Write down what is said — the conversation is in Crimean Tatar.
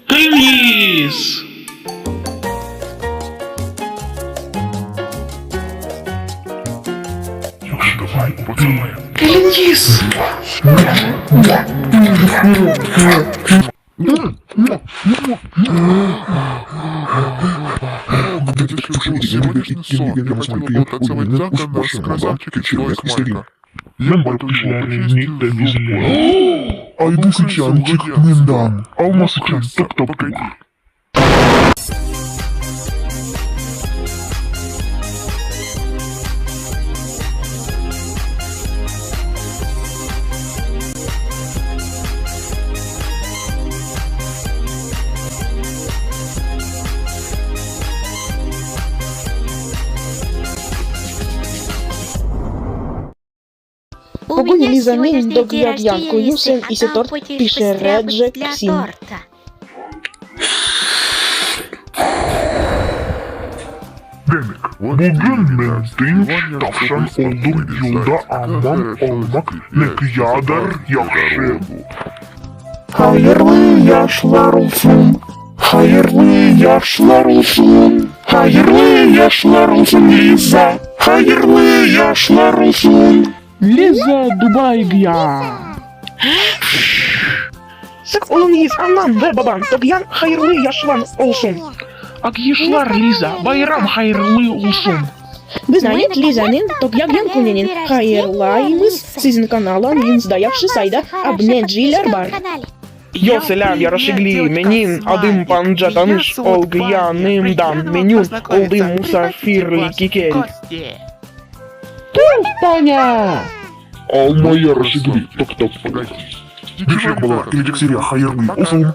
Keliñiz! Keliñiz! Bugün Liza men doğğan künü, sen ise tort pişireceksiñ. Demek, bugün men tınç tavşan oldım yılda aman olmaq ne qadar yahşı. Hayırlı yaşlar olsun, hayırlı yaşlar olsun, hayırlı yaşlar olsun, Liza, hayırlı yaşlar olsun. Liza Dubaygya! Sağ oluñız, anam ve babam, doğğan hayırlı yaşlar olsun! Aqyışlar, Liza, bayram hayırlı olsun! Biz niayet Lizanıñ doğğan kününen hayırlaymız, siziñ kanalıñızda yahşı sayıda abneciler bar. Yo, selâm, yaraşıqlı, menim adım Panca, tanış olğanımdan memnün oldım, musafirlikke kel. Tur, Paña! Alma yaraşıqlı, toqtap tur. Deşek balalar, kelecek sene hayırlı olsun!